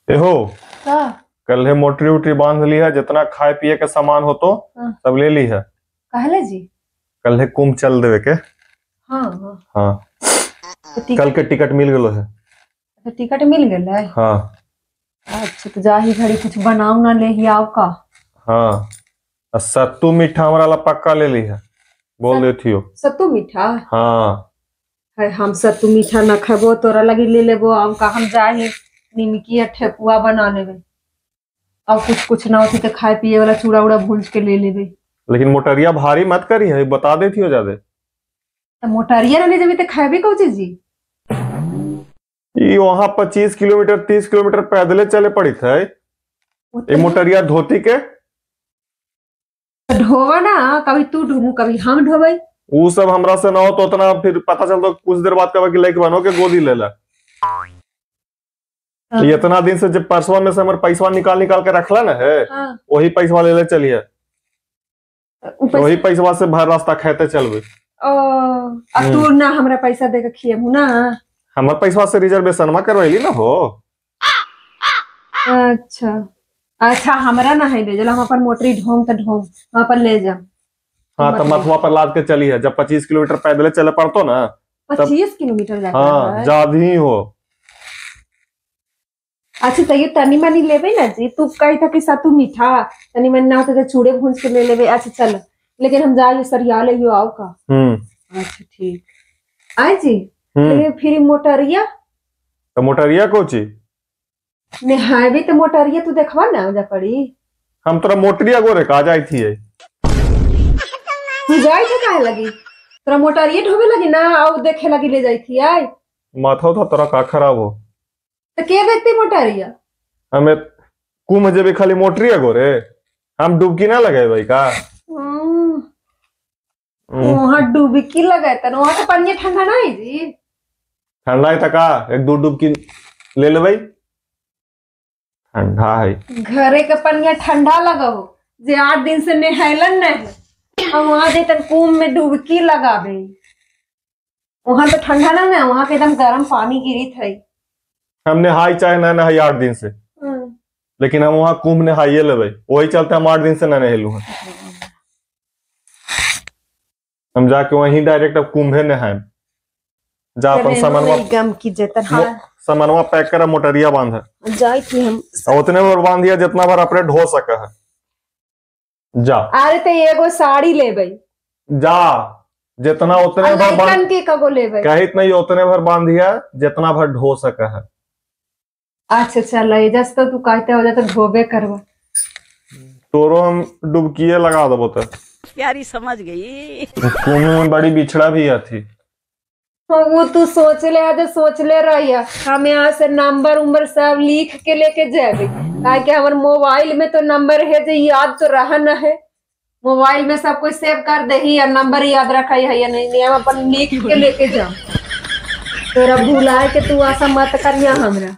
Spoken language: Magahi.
एहो कल है मोटरी उटरी बांध ली है, जितना खाए पिए के सामान हो तो सब ले ली है। कहले जी कल है कुंभ चल देवे के। हाँ हाँ तो कल के टिकट मिल गलो है। तो टिकट मिल गया है? हाँ। अच्छा तो जाही घड़ी कुछ बनाऊ ना ले ही आओ का। हाँ सत्तू मीठा हमारा ला पक्का ले ली है, बोल देती हो। सत्तू मीठा? हाँ है, हम सत्तू मीठा ना खेबो, तोरा लगी ले लेबो। हम का हम जाही निमकी या ठेकुआ बना लेबे, और कुछ कुछ ना होती तो खाए पिए वाला चूड़ा उड़ा भूंज के ले लेबे। लेकिन मोटरिया भारी मत करी है, बता देती हो ज्यादा। तो मोटरिया ना ले जेबी तो खाबे कौन चीज जी? ये वहां 25 किलोमीटर 30 किलोमीटर पैदले चले पड़ी थे। ये मोटरिया धोती के ढोवा ना, कभी तू ढोमू कभी हम ढोबई। वो सब हमरा से ना हो तो उतना फिर पता चल तो कुछ देर बाद कब कि बनो के गोदी ले ला। तो इतना दिन से जब परसवा में से हमारे पैसवा निकाल निकाल के रखला ना है। हाँ। वही पैसवा ले ले चलिए, वही पैसवा से भर रास्ता खेते चलबे। तू ना हमरा पैसा दे के खियबू ना? हमर पैसवा से रिजर्वेशन मा करवैली ना हो। अच्छा अच्छा हमरा ना है ले चलो, हम अपन मोटरी ढोम त ढोम हम अपन ले जा। हाँ तो मथुआ पर लाद के चली है, जब 25 किलोमीटर पैदल चले पड़तो ना। 25 किलोमीटर जाता हाँ ज्यादा ही हो। अच्छा तो ये तनी मनी लेबे ना जी? तू कही था कि सत्तू मीठा तनी मनी ना होते तो चूड़े भूंज के ले लेबे। अच्छा चल, लेकिन हम जाइए सरिया ले आओ का। अच्छा ठीक आए जी। फिर मोटरिया? तो मोटरिया कोची नहाबे तो मोटरिया तू देखवा ना जा पड़ी। हम तोरा मोटरिया गोरे का जाई थी। तू जाई थे काहे लगी? तोरा मोटरिया ढोबे लगी ना और देखे लगी ले जाई थी। आई माथा था तोरा का खराब हो तो के देखती मोटरिया? हमें कुंभ जेबे खाली मोटरिया गोरे, हम डुबकी ना लगाए भाई का। वहां डुबकी लगाए त वहां तो पानी ठंडा ना है जी। ठंडा है त का एक दो डुबकी ले ले भाई, ठंडा है। घरे के पनिया ठंडा लगो जे 8 दिन से नहायलन नहीं, और वहां जे तन कुंभ में डुबकी लगाबे वहां तो ठंडा ना ना, वहां के एकदम गर्म पानी गिरी थई। हम नहाई चाहे ना नहाई 8 दिन से, लेकिन हम वहां कुंभ नहाइए लेबै, वही चलते हम 8 दिन से ना नहेलू हैं। हम जाके वहीं डायरेक्ट अब कुंभे नहाए। जा अपन सामानवा गम की जतन। हाँ सामानवा पैक कर मोटरिया बांध जाई थी हम, उतने भर बांध दिया जितना भर अपने ढो सका है। जा अरे तो एगो साड़ी लेबै जा, जितना उतने भर बांध के कगो लेबै कहित नहीं, उतने भर बांध दिया जितना भर ढो सका है। अच्छा चल जस तो तू कहते हो जा तो ढोबे करवा, तोरो हम डुबकिए लगा देबो। तो प्यारी समझ गई। कुंभ में बड़ी बिछड़ा भी थी वो तू सोच ले, आज सोच ले रही है। हम यहाँ से नंबर उम्बर सब लिख के लेके जाबे, काहे हमारे मोबाइल में तो नंबर है जो याद तो रहा न है। मोबाइल में सब कुछ सेव कर दे ही और नंबर याद रखा है या नहीं, नहीं हम अपन लिख के लेके जाओ। तोरा भुलाए के तू आशा मत करिया हमरा।